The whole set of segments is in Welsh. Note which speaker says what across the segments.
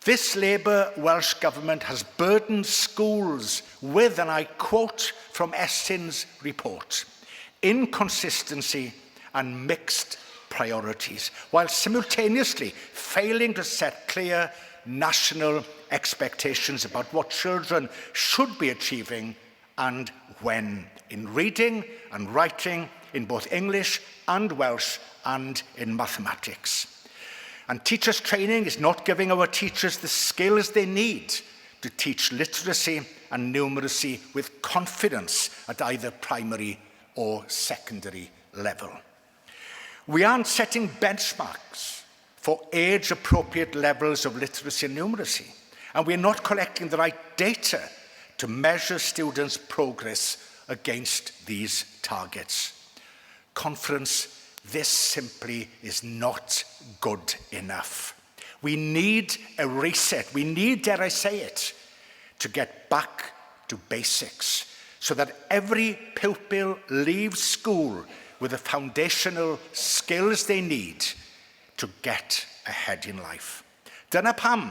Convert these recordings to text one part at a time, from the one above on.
Speaker 1: This Labour Welsh Government has burdened schools with, and I quote from Estyn's report, inconsistency and mixed priorities, while simultaneously failing to set clear national expectations about what children should be achieving and when in reading and writing in both English and Welsh and in mathematics. And teachers' training is not giving our teachers the skills they need to teach literacy and numeracy with confidence at either primary or secondary level. We aren't setting benchmarks for age-appropriate levels of literacy and numeracy, and we're not collecting the right data to measure students' progress against these targets. Conference, this simply is not good enough. We need a reset. We need, dare I say it, to get back to basics so that every pupil leaves school with the foundational skills they need to get ahead in life. Dyna pam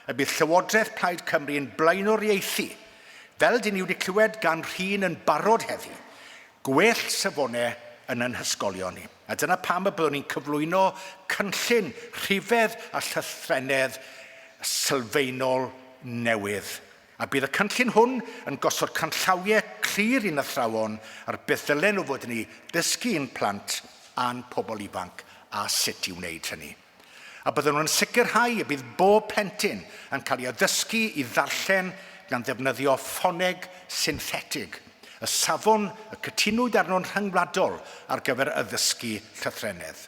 Speaker 1: y bydd Llywodraeth Plaid Cymru yn blaenoriaethu, fel dyn ni wedi clywed gan Rhun yn barod heddi, gwell safonau yn ein hysgolion ni. A dyna pam y byddwn ni'n cyflwyno cynllun rhifedd a llythrennedd sylfaenol newydd. A bydd y cynllun hwn yn gosod canllawiau clir i'n athrawon ar beth ddylen nhw fod yn ei ddysgu i'n plant a'n pobl ifanc a sut i wneud hynny. A byddwn nhw'n sicrhau y bydd bob plentyn yn cael ei addysgu i ddarllen gan ddefnyddio ffoneg synthetig, y safon y cytunwyd arno'n rhyngwladol ar gyfer addysgu llythrennedd.